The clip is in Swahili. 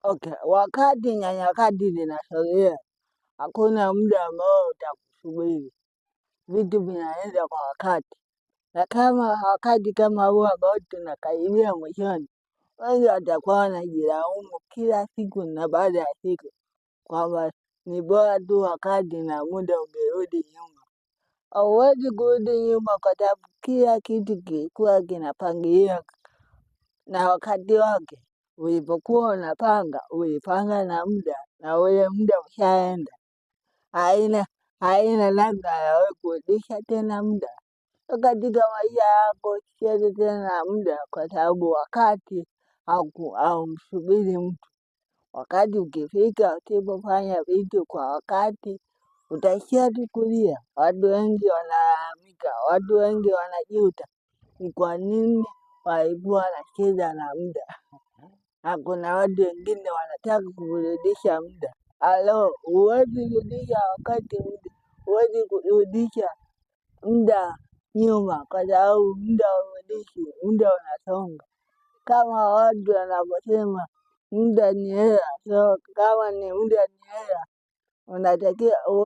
Okay, wakati na nyakati zinasogea, hakuna muda ambao utakusubiri. Vitu vinaenda kwa wakati, na kama wakati kama huo ambao tunakaribia mwishoni, wengi watakuwa wanajilaumu kila siku na baada ya siku kwamba ni bora tu wakati na muda ungerudi nyuma. Hauwezi kurudi nyuma kwa sababu kila kitu kilikuwa kinapangiliwa na wakati wake. Ulipokuwa unapanga, ulipanga na muda, na ule muda ushaenda. Haina namna ya wewe kurudisha tena muda katika maisha yako. Usicheze tena na muda, kwa sababu wakati haumsubiri mtu. Wakati ukifika, usipofanya vitu kwa wakati, utaishia tu kulia. Watu wengi wanalalamika, watu wengi wanajuta ni kwa nini walikuwa wanacheza na muda, na kuna watu wengine wanataka kurudisha muda. Alo, huwezi rudisha wakati muda, huwezi kurudisha muda nyuma, kwa sababu muda haurudishi, muda unasonga. Kama watu wanavyosema muda ni hela, so kama ni muda ni hela, unatakiwa.